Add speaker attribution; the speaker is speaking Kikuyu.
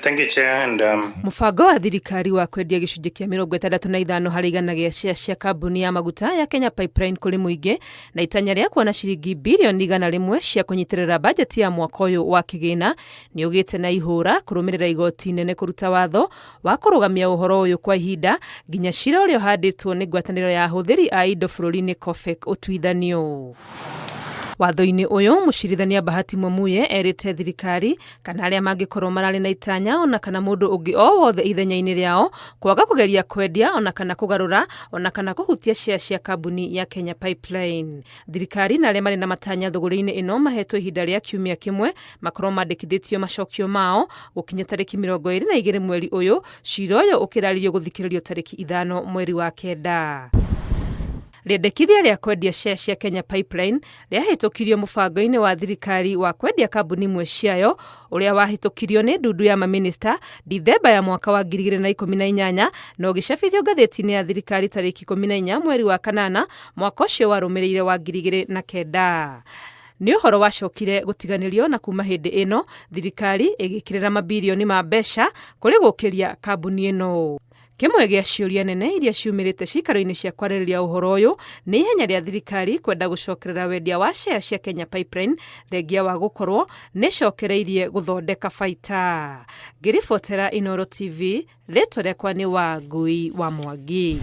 Speaker 1: Thank you, Chair. And
Speaker 2: Mũbango wa thirikari wa kwendia gĩcunjĩ kĩa 65 harĩ igana gĩa share cia kambuni ya maguta ya Kenya Pipeline kũrĩ mũingĩ na itanya rĩa kuona ciringi birioni 100 cia kũnyitĩrĩra bajeti ya mwaka ũyũ wa kĩgĩna nĩ ũgĩte na ihũra kũrũmĩrĩra igoti inene kũruta watho wa kũrũgamia ũhoro ũyũ kwa ihinda nginya cira ũrĩa ũhandĩtwo nĩ ngwatanĩro ya ahũthĩri a indo bũrũri-inĩ COFEC ũtuithanio. Watho-inĩ ũyũ mũcirithania Bahati Mwamuye erĩte thirikari kana arĩa mangĩkorwo mararĩ na itanya ona kana mũndũ ũngĩ o wothe ithenya-inĩ rĩao kwaga kũgeria kwendia ona kana kũgarũra ona kana kũhutia share cia kambuni ya Kenya Pipeline. Thirikari na arĩa marĩ na matanya thũgũrĩ-inĩ ĩno mahetwo ihinda rĩa kiumia kĩmwe makorwo mandĩkithĩtio macokio mao gũkinya tarĩki 22 mweri ũyũ, cira ũyũ ũkĩrarĩrio gũthikĩrĩrio tarĩki 5 mweri wa 9. Rĩendekithia rĩa kwendia share cia Kenya Pipeline rĩahĩtũkirio mũbango-inĩ wa thirikari wa kwendia kambuni imwe ciayo ũrĩa wahĩtũkirio nĩ ndundu ya mamĩnĩsta Dithemba ya mwaka wa 2018 na ũgĩcabithio ngathĩti-inĩ ya thirikari tarĩki 14 mweri wa kanana mwaka ũcio warũmĩrĩire wa 2009. Nĩ ũhoro wacokire gũtiganĩrio na kuma hĩndĩ ĩno thirikari ĩgĩkĩrĩra mabirioni ma mbeca kũrĩ gũkĩria kambuni ĩno. Kĩmwe gĩa ciũria nene iria ciumĩrĩte cikaro-inĩ cia kwarĩrĩria ũhoro ũyũ nĩ ihenya rĩa thirikari kwenda gũcokerera wendia wa share cia Kenya Pipeline thengia wa gũkorwo nĩ cokereirie gũthondeka baita. Ngĩribotera Inooro TV, rĩtwa rĩakwa nĩ Wangui wa Mwangi.